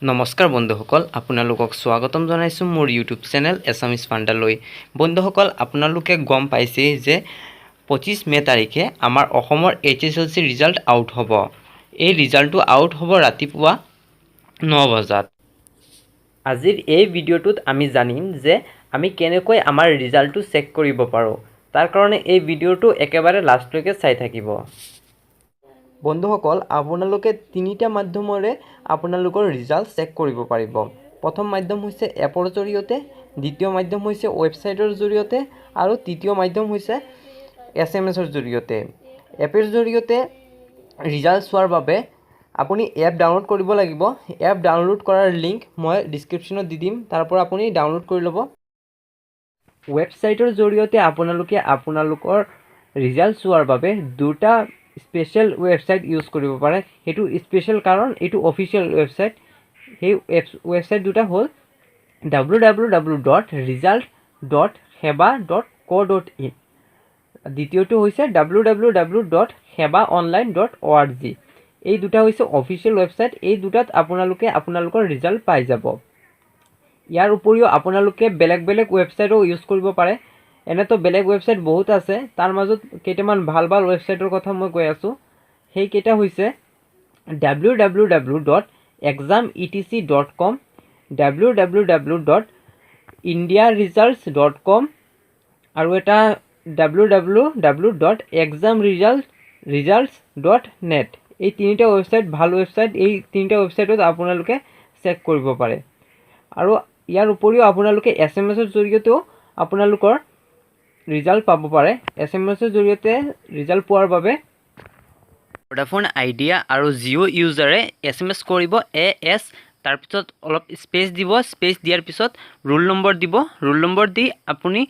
নমস্কাৰ বন্ধুসকল, আপোনালোকক স্বাগতম জনাইছোঁ মোৰ ইউটিউব চেনেল এছামিছ ফাণ্ডালৈ। বন্ধুসকল, আপোনালোকে গম পাইছেই যে 25 মে' তাৰিখে আমাৰ অসমৰ এইচএছএলচি ৰিজাল্ট আউট হ'ব। এই ৰিজাল্টটো আউট হ'ব ৰাতিপুৱা 9 বজাত। আজিৰ এই ভিডিঅ'টোত আমি জানিম যে আমি কেনেকৈ আমাৰ ৰিজাল্টটো চেক কৰিব পাৰোঁ। তাৰ কাৰণে এই ভিডিঅ'টো একেবাৰে লাষ্টলৈকে চাই থাকিব। বন্ধুসকল, আপোনালোকে তিনিটা মাধ্যমেৰে আপোনালোকৰ ৰিজাল্ট চেক কৰিব পাৰিব। প্ৰথম মাধ্যম হৈছে এপৰ জৰিয়তে, দ্বিতীয় মাধ্যম হৈছে ৱেবছাইটৰ জৰিয়তে আৰু তৃতীয় মাধ্যম হৈছে এছএমএছৰ জৰিয়তে। এপৰ জৰিয়তে ৰিজাল্ট চোৱাৰ বাবে আপুনি এপ ডাউনলোড কৰিব লাগিব। এপ ডাউনলোড কৰাৰ লিংক মই ডিছক্ৰিপশ্যনত দি দিম, তাৰ পৰা আপুনি ডাউনলোড কৰি ল'ব। ৱেবছাইটৰ জৰিয়তে আপোনালোকে আপোনালোকৰ ৰিজাল্ট চোৱাৰ বাবে দুটা স্পেচিয়েল ৱেবছাইট ইউজ কৰিব পাৰে। সেইটো স্পেচিয়েল কাৰণ এইটো অফিচিয়েল ৱেবছাইট। সেই ৱেবছাইট দুটা হ'ল www.result.seba.co.in, দ্বিতীয়টো হৈছে www.sebaonline.org। এই দুটা হৈছে অফিচিয়েল ৱেবছাইট। এই দুটাত আপোনালোকে আপোনালোকৰ ৰিজাল্ট পাই যাব। ইয়াৰ উপৰিও আপোনালোকে বেলেগ বেলেগ ৱেবছাইটো ইউজ কৰিব পাৰে। এনেতো বেলেগ ৱেবছাইট বহুত আছে, তাৰ মাজত কেইটামান ভাল ভাল ৱেবছাইটৰ কথা মই কৈ আছোঁ। সেইকেইটা হৈছে www.exametc.com, www.indiaresults.com আৰু এটা www.examresults.net। এই তিনিটা ৱেবছাইট ভাল ৱেবছাইট। এই তিনিটা ৱেবছাইটত আপোনালোকে চেক কৰিব পাৰে। আৰু ইয়াৰ উপৰিও আপোনালোকে এছএমএছৰ জৰিয়তেও আপোনালোকৰ ৰিজাল্ট পাব পাৰে। এছএমএছৰ জৰিয়তে ৰিজাল্ট পোৱাৰ বাবে ভোডাফোন, আইডিয়া আৰু জিঅ' ইউজাৰে এছএমএছ কৰিব এ এছ, তাৰপিছত অলপ স্পেচ দিব। স্পেচ দিয়াৰ পিছত ৰোল নম্বৰ দিব। ৰোল নম্বৰ দি আপুনি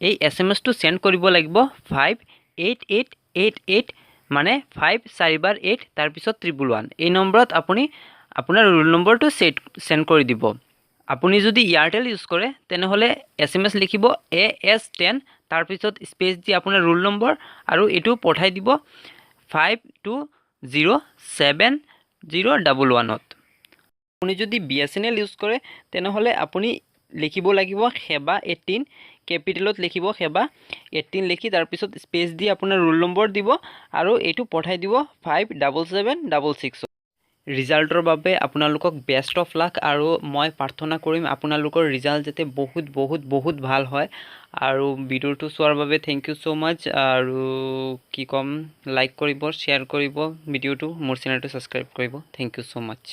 এই এছএমএছটো চেণ্ড কৰিব লাগিব 58888, মানে ফাইভ চাৰিবাৰ এইট, তাৰপিছত 111। এই নম্বৰত আপুনি আপোনাৰ ৰোল নম্বৰটো চেণ্ড কৰি দিব। আপুনি যদি এয়াৰটেল ইউজ কৰে, তেনেহ'লে এছএমএছ লিখিব এ এছ 10, তাৰপিছত স্পেচ দি আপোনাৰ ৰোল নম্বৰ আৰু এইটো পঠাই দিব 5207011ত। আপুনি যদি বিএছএনএল ইউজ কৰে, তেনেহ'লে আপুনি লিখিব লাগিব সেৱা 18, কেপিটেলত লিখিব। সেৱা 18 লিখি তাৰপিছত স্পেচ দি আপোনাৰ ৰোল নম্বৰ দিব আৰু এইটো পঠাই দিব 57766। ৰিজাল্টৰ বাবে আপোনালোকক বেষ্ট অফ লাক আৰু মই প্ৰাৰ্থনা কৰিম আপোনালোকৰ ৰিজাল্ট যাতে বহুত বহুত বহুত ভাল হয়। আৰু ভিডিঅ'টো চোৱাৰ বাবে thank you so মাচ্চ। আৰু কি ক'ম, লাইক কৰিব, শ্বেয়াৰ কৰিব ভিডিঅ'টো, মোৰ চেনেলটো ছাবস্ক্ৰাইব কৰিব। Thank you so much.